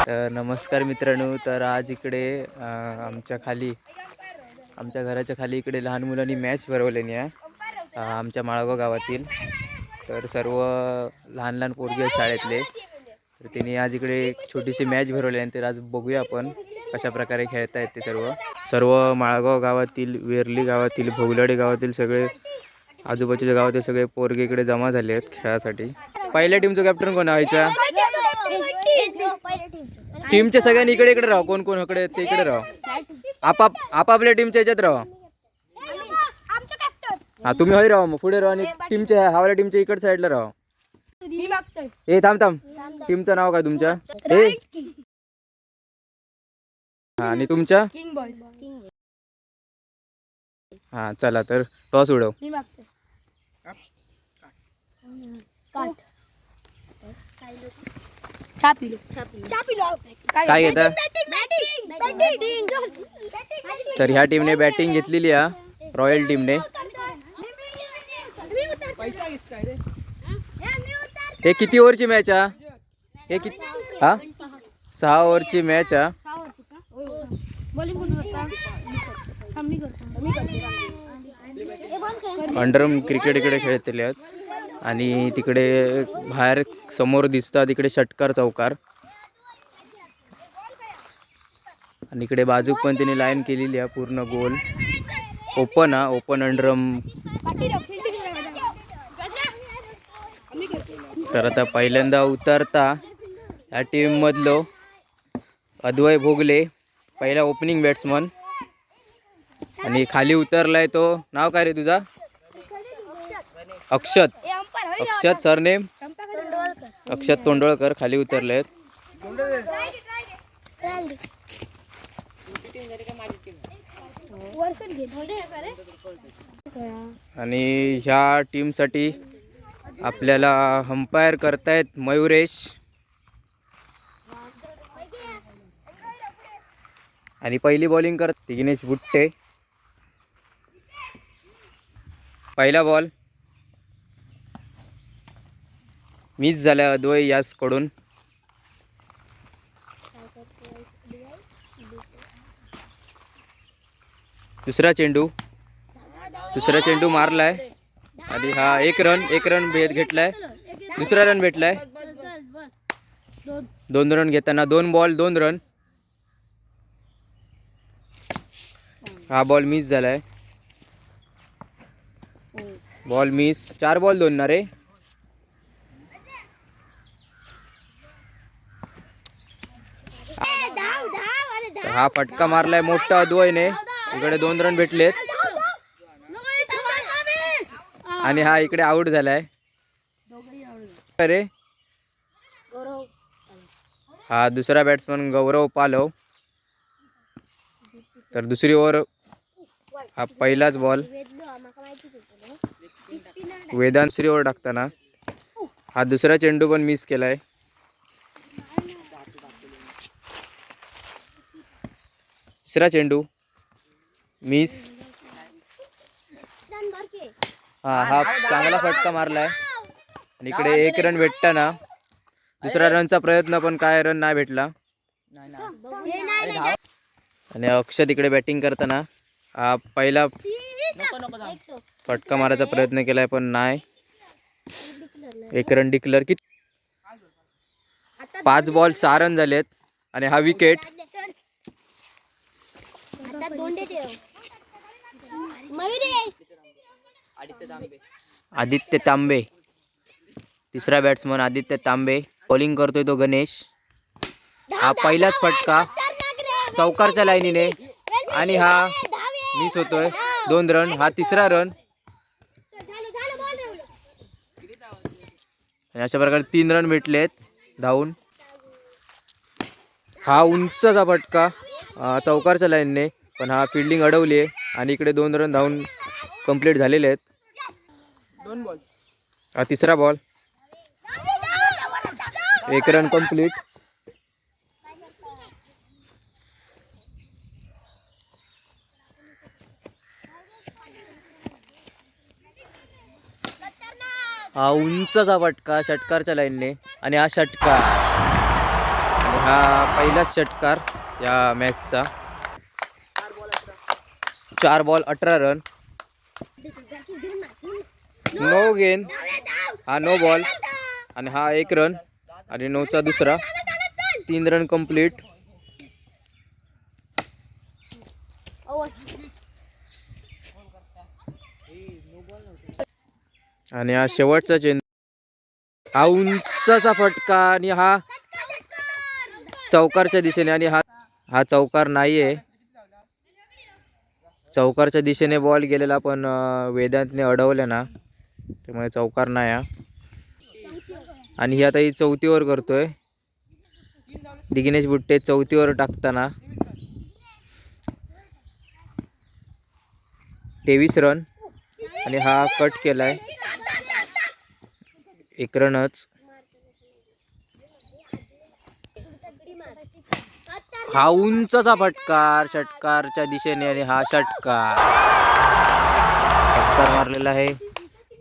तर नमस्कार मित्रांनो. तर आज इकडे आमच्या खाली, आमच्या घराच्या खाली इकडे लहान मुलांनी मॅच भरवलेली आहे आमच्या माळगाव गावातील. तर सर्व लहान लहान पोरगे आहेत शाळेतले, तर त्यांनी आज इकडे एक छोटीशी मॅच भरवली आहे. तर आज बघूया आपण कशा प्रकारे खेळत आहेत ते सर्व. सर्व माळगाव गावातील, वेरली गावातील, भोगलाडे गावातील, सगळे आजूबाजूच्या गावातील सगळे पोरगे इकडे जमा झाले आहेत खेळासाठी. पहिल्या टीमचं कॅप्टन कोण व्हायचा? टीमच्या सगळ्यांनी इकडे इकडे राहा. कोण कोण इकडे ते इकडे राहा. आपापल्या टीमच्या ह्याच्यात राहा. हा, तुम्ही हय राहा, मग पुढे राहा आणि टीमच्या हावल्या टीमच्या इकड साईडला राहा. ए थांब थांब, टीमचं नाव काय तुमच्या? ए हा, आणि तुमच्या? King boys. हा, चला तर टॉस उडव. मी मागतोय. चहा पिलो, चहा पिलो. काय घेता? तर ह्या टीमने बॅटिंग घेतलेली आहे, रॉयल टीमने. हे किती ओव्हरची मॅच हा? हे किती हा? 6 ओव्हरची मॅच हा. अंडरम क्रिकेट इकडे खेळतले आहेत आणि तिकडे बाहेर समोर दिसतात इकडे षटकार, चौकार आणि इकडे बाजूक पण त्यांनी लाईन केलेली आहे पूर्ण गोल. ओपन हा, ओपन अंडरम. तर आता पहिल्यांदा उतरता या टीममधलो अद्वय भोगले, पहिला ओपनिंग बॅट्समन. आणि खाली उतरलाय तो, नाव काय रे तुझा? अक्षत. अक्षत, सरनेम? अक्षत तोंडोळकर खाली उतरले आहेत. आणि ह्या टीमसाठी आपल्याला अंपायर करतायत मयुरेश. आणि पहिली बॉलिंग करत दिग्नेश बुट्टे. पहिला बॉल मिस झाला अद्वय यासकडून. दुसरा चेंडू, दुसरा चेंडू मारलाय आणि हा एक रन, एक रन भेट घेतलाय. दुसरा रन भेटलाय. दोन रन घेताना, 2 बॉल 2 रन. हा बॉल मिस झालाय. Ball miss. 4 बॉल 2 ना रे. हा फटका मारलाय मोठा अद्वयने. इकडे 2 रन भेटलेत आणि हा इकडे आउट झालाय. अरे, हा दुसरा बॅट्समन गौरव पालव. तर दुसरी ओव्हर, हा पहिलाच बॉल. वेदांत दुसरी ओव्हर टाकताना हा दुसरा चेंडू पण मिस केलाय. तिसरा चेंडू मिस. हा, हा चांगला फटका मारलाय आणि इकडे 1 रन भेटताना दुसरा रनचा प्रयत्न, पण काय रन नाही भेटला. आणि अक्षत इकडे बॅटिंग करताना हा पहिला फटका मारायचा प्रयत्न केलाय पण नाही. 1 रन डिक्लेअर. किती? 5 बॉल 6 रन झालेत आणि हा विकेट. आदित्य तांबे, तिसरा बॅट्समन आदित्य तांबे. बॉलिंग करतोय तो गणेश. हा पहिलाच फटका चौकारच्या लाईनीने आणि हा मिस होतोय. 2 रन, हा तिसरा रन आणि अशा प्रकारे 3 रन भेटलेत धावून. हा उंचचा फटका चौकारच्या लाईनने, पण हा फिल्डिंग अडवली आहे आणि इकडे 2 रन धावून कंप्लीट झालेले आहेत. 2 बॉल. हा तिसरा बॉल, 1 रन कंप्लीट. हा हा उंचचा फटका षटकारच्या लाईनने आणि हा षटकार आणि हा पहिलाच षटकार या मॅचचा. 4 बॉल 18 रन. No gain. हा नो बॉल आणि हा 1 रन आणि नऊचा दुसरा. 3 रन कंप्लीट. आणि हा शेवटचा चेंडू. हा उंचाचा फटका आणि हा चौकारच्या दिशेने आणि हा हा चौकार नाहीये. चौकारच्या दिशेने बॉल गेलेला पण वेदांतने अडवले ना, त्यामुळे चौकार नाही हा. आणि ही आता ही चौथीवर करतोय दिग्नेश बुट्टे. चौथीवर टाकताना 23 रन आणि हा कट केलाय 1 रनच. हा उंचचा फटकार षटकारच्या दिशेने आणि हा षटकार. षटकार मारलेला आहे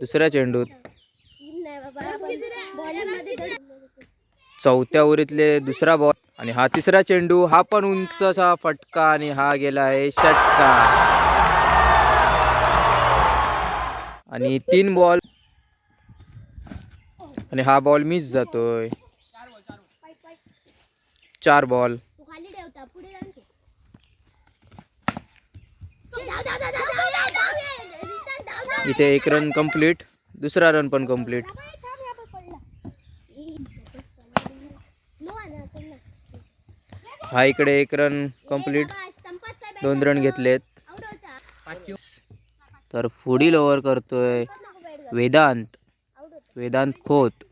दुसऱ्या चेंडूत. चौथ्या ओव्हरीतले दुसरा बॉल आणि हा तिसरा चेंडू. हा पण उंचचा फटका आणि हा गेला आहे षटकार. आणि 3 बॉल आणि हा बॉल मिस जातोय. 4 बॉल. खाली ठेवता पुढे जाऊन ते. धाव, धाव, धाव, धाव, धाव, धाव, रिटर्न, धाव, धाव. इथे 1 रन कंप्लीट, दुसरा रन पण कंप्लीट. नो आला, पडला. हा इकडे 1 रन कंप्लीट. बाबा, स्टंपात काय बॅट 2 रन घेतलेत. आउट होता. तर पुढील ओव्हर करतोय नको बॅट घाल. वेदांत. आउट होता. वेदांत खोत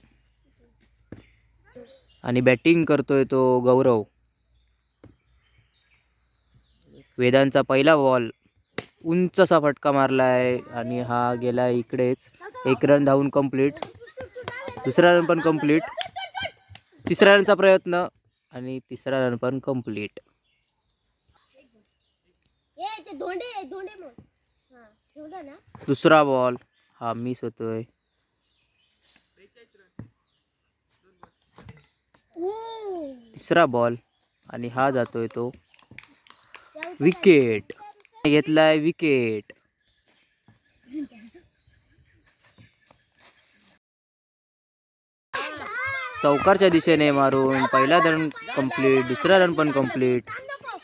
आणि बॅटिंग करतोय तो गौरव. वेदांतचा पहिला बॉल उंचसा फटका मारलाय आणि हा गेला इकडेच. 1 रन धावून कंप्लीट, दुसरा रन पण कंप्लीट. तिसऱ्या रनचा प्रयत्न आणि तिसरा रन पण कंप्लीट. ए, ते धोंडे धोंडे मग. हा, ठेवलं ना? दुसरा बॉल हा मिस होतोय. तिसरा बॉल आणि हा जातोय तो विकेट. घेतलाय विकेट. चौकारच्या दिशेने मारून पहिला रन कंप्लीट, दुसरा रन पण कंप्लीट. नको,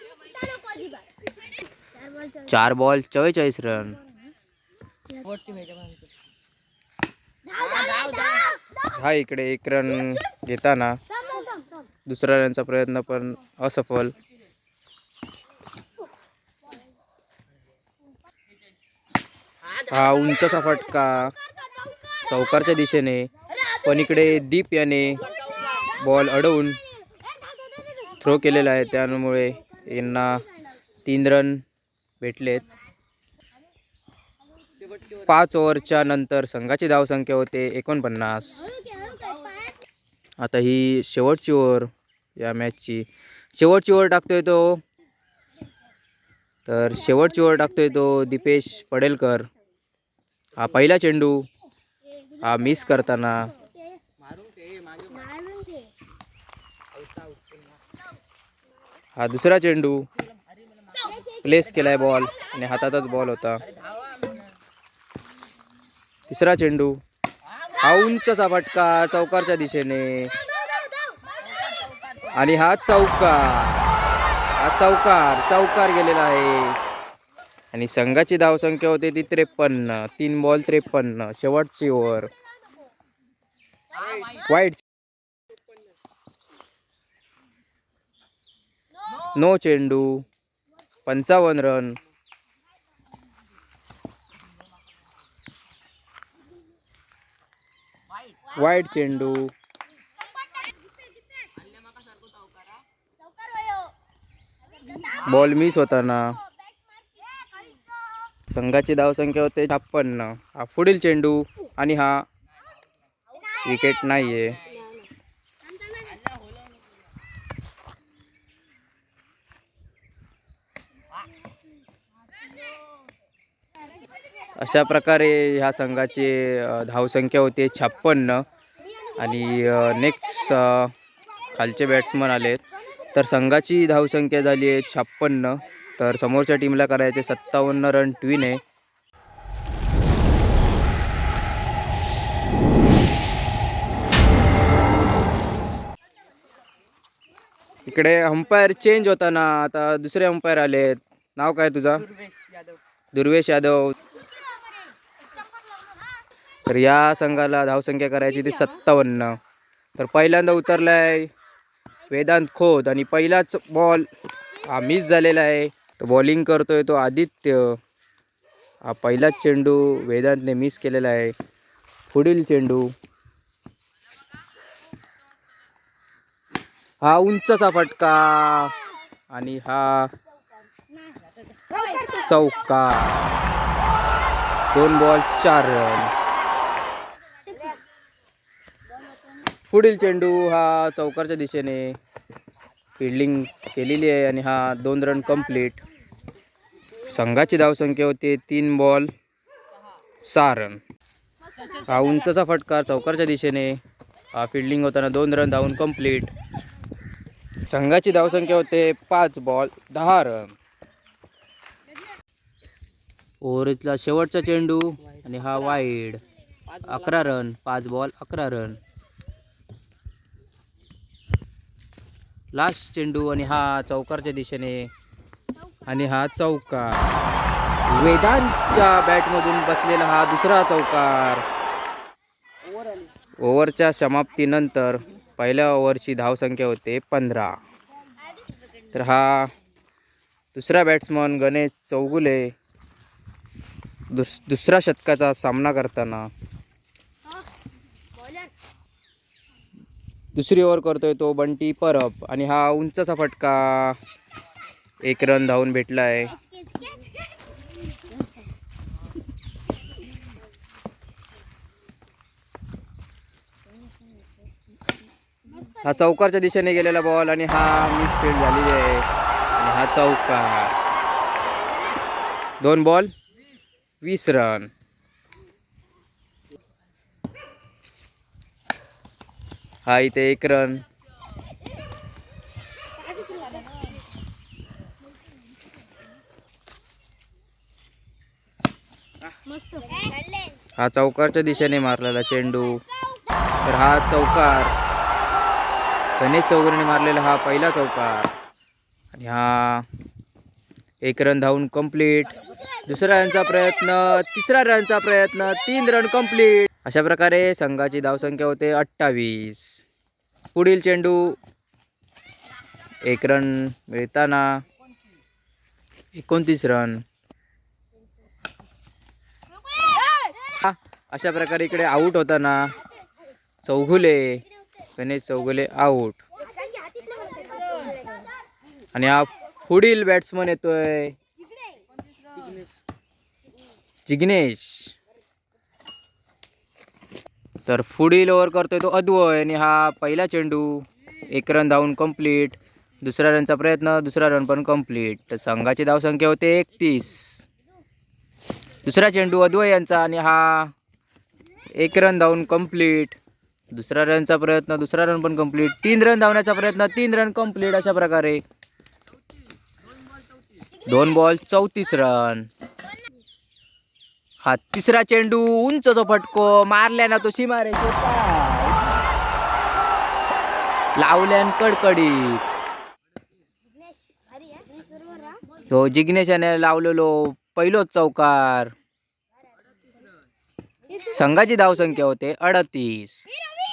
नको अजिबात. 4 बॉल 44 रन. हा इकडे 1 रन घेताना थांब, थांब, थांब, थांब. दुसऱ्या रनचा प्रयत्न पण असफल. हा उंचचा फटका चौकारच्या दिशेने, पण इकडे दीप याने बॉल अडवून थ्रो केलेला आहे, त्यामुळे यांना 3 रन भेटलेत. 5 ओव्हरच्या नंतर संघाची धावसंख्या होते 49. आता ही शेवटची ओव्हर या मॅचची. शेवटची ओव्हर टाकतोय तो. तर शेवटची ओव्हर टाकतोय तो दीपेश पडेलकर. हा पहिला चेंडू हा मिस करताना. मारून घे. हा दुसरा चेंडू प्लेस केलाय बॉल आणि हातातच बॉल होता. तिसरा चेंडू हा उंचचा फटका चौकारच्या दिशेने आणि हा चौकार. हा चौकार चौकार गेलेला आहे आणि संघाची धावसंख्या होते ती 53. 3 बॉल 53. शेवटची ओव्हर. वाईट नो चेंडू. 55 रन. वाईट चेंडू. बॉल मिस होताना संघाची धावसंख्या होते 56. हा पुढील चेंडू आणि हा विकेट नाहीये. अशा प्रकारे ह्या संघाची धावसंख्या होते 56. आणि नेक्स्ट खालचे बॅट्समन आले आहेत. तर संघाची धावसंख्या झाली आहे 56. तर समोरच्या टीमला करायचे 57 रन ट्विन आहे. इकडे अंपायर चेंज होताना आता दुसरे अंपायर आले. नाव काय तुझा? दुर्वेश यादव. दुर्वेश यादव. तर या संघाला धावसंख्या करायची ती 57. तर पहिल्यांदा उतरलाय वेदांत खोत आणि पहिलाच बॉल हा मिस झालेला आहे. तर बॉलिंग करतोय तो आदित्य. हा पहिलाच चेंडू वेदांतने मिस केलेला आहे. पुढील चेंडू हा उंचचा फटका आणि हा चौका. 2 बॉल 4 रन. पुढील चेंडू हा चौकारच्या दिशेने फिल्डिंग केलेली आहे आणि हा 2 रन कंप्लीट. संघाची धावसंख्या होती 3 बॉल 6 रन. हा उंचचा फटका चौकारच्या दिशेने, हा फिल्डिंग होताना 2 रन धावून कंप्लीट. संघाची धावसंख्या होते 5 बॉल 10 रन. ओव्हरीतला शेवटचा चेंडू आणि हा wide. 11 run. 5 ball 11 run. Last चेंडू आणि हा चौकारच्या दिशेने आणि हा चौकार. वेदांतच्या बॅटमधून बसलेला हा दुसरा चौकार. ओव्हरच्या समाप्तीनंतर पहिल्या ओव्हरची धावसंख्या होते 15. तर हा दुसरा बॅट्समन गणेश चौगुले दुसरा षटकाचा सामना करताना दुसरी ओव्हर करतोय तो बंटी परब आणि हा उंचचा फटका, 1 रन धावून भेटला आहे. हा चौकारच्या दिशेने गेलेला बॉल आणि हा मिस फील्ड झालेली आहे आणि हा चौकार. 2 बॉल 20 रन. हा इथे 1 रन. हा चौकारच्या दिशेने मारलेला चेंडू. तर हा चौकार, गणेश चौधरीने मारलेला हा पहिला चौकार आणि हा 1 रन धावून कंप्लीट. दुसरा रनचा प्रयत्न, तिसरा रनचा प्रयत्न, 3 रन कंप्लीट. अशा प्रकारे संघाची धावसंख्या होते 28. पुढील चेंडू 1 रन मिळताना 29 रन. अशा प्रकारे इकडे आऊट होताना चौघुले, गणेश चौघुले आऊट. आणि हा पुढील बॅट्समन येतोय जिग्नेश. तर पुढील ओव्हर करतोय तो अद्वय आणि हा पहिला चेंडू 1 रन धावून कंप्लीट. दुसऱ्या रनचा प्रयत्न, दुसरा रन पण कंप्लीट. तर संघाची धावसंख्या होते 31. दुसरा चेंडू अद्वय यांचा आणि हा 1 रन धावून कंप्लीट. दुसरा रनचा प्रयत्न, दुसरा रन पण कंप्लीट. 3 रन धावण्याचा प्रयत्न, 3 रन कंप्लीट. अशा प्रकारे 2 बॉल 34 रन. हा तिसरा चेंडू उंच जो फटको मारल्यानं तो सीमारेषेत लावल्यान कडकडीत. तो जिग्नेश याने लावलेलो पहिलोच चौकार. संघाची धावसंख्या होते 38.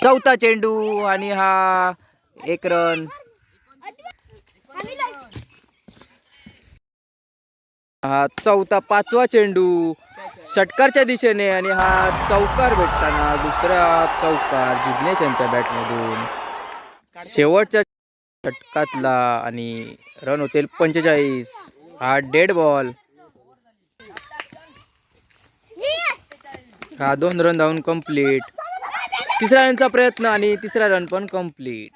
चौथा चेंडू आणि हा 1 रन. हा चौथा पाचवा चेंडू षटकारच्या दिशेने आणि हा चौकार भेटताना दुसरा चौकार जिग्नेश यांच्या बॅटमधून शेवटच्या षटकातला आणि रन होतील 45. हा डेड बॉल. हा 2 रन धावून कंप्लीट. तिसरा रनचा प्रयत्न आणि तिसरा रन पण कंप्लीट.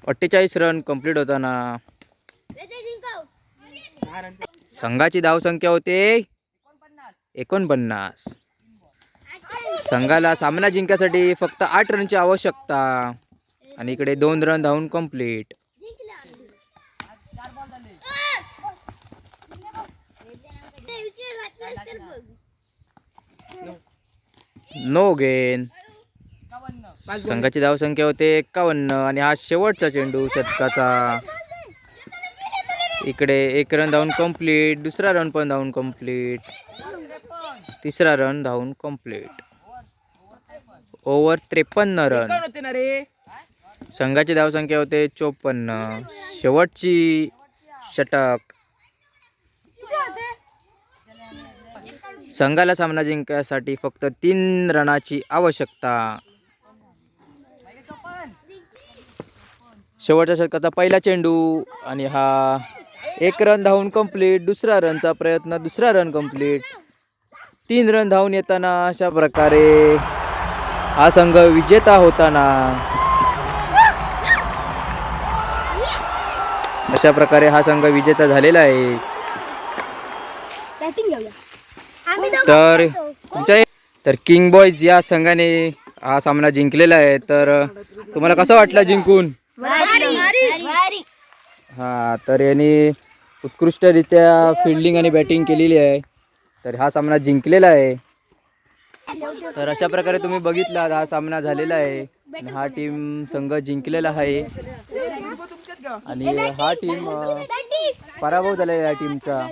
48 रन कंप्लीट होताना संघाची धावसंख्या होते 49. संघाला सामना जिंकण्यासाठी फक्त 8 रनची आवश्यकता आणि इकडे 2 रन धावून कंप्लीट. No gain. संघाची धावसंख्या होते 51 आणि हा शेवटचा चेंडू षटकाचा. इकडे 1 रन धावून कंप्लीट, दुसरा रन पण धावून कंप्लीट, तिसरा रन धावून कंप्लीट. Over 53 run. होते ना रे. संघाची धावसंख्या होते 54. शेवटची षटक. संघाला सामना जिंकण्यासाठी फक्त 3 रनाची आवश्यकता. शेवटच्या षटकाचा पहिला चेंडू आणि हा 1 रन धावून कंप्लीट. दुसरा रनचा प्रयत्न, दुसरा रन कंप्लीट. 3 रन धावून येताना अशा प्रकारे हा संघ विजेता होताना, अशा प्रकारे हा संघ विजेता झालेला आहे. बॅटिंग घेऊया आम्ही. तर तुमच्या तर किंग बॉईज या संघाने हा सामना जिंकलेला आहे. तर तुम्हाला कसं वाटलं जिंकून? हा, तर यांनी उत्कृष्टरित्या फिल्डिंग आणि बॅटिंग केलेली आहे, तर हा सामना जिंकलेला आहे. तर अशा प्रकारे तुम्ही बघितला, हा सामना झालेला आहे आणि हा टीम संघ जिंकलेला आहे आणि हा टीम पराभव झालेला आहे टीमचा.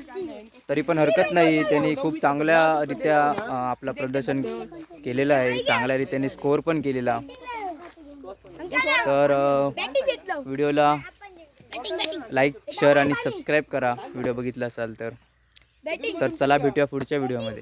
तरी पण हरकत नाही, त्यांनी खूप चांगल्यारीत्या आपलं प्रदर्शन केलेलं आहे, चांगल्या रीत्याने स्कोअर पण केलेला. तर व्हिडिओला लाईक, शेअर आणि सबस्क्राईब करा व्हिडिओ बघितला असाल तर. तर चला, भेटूया पुढच्या व्हिडिओमध्ये.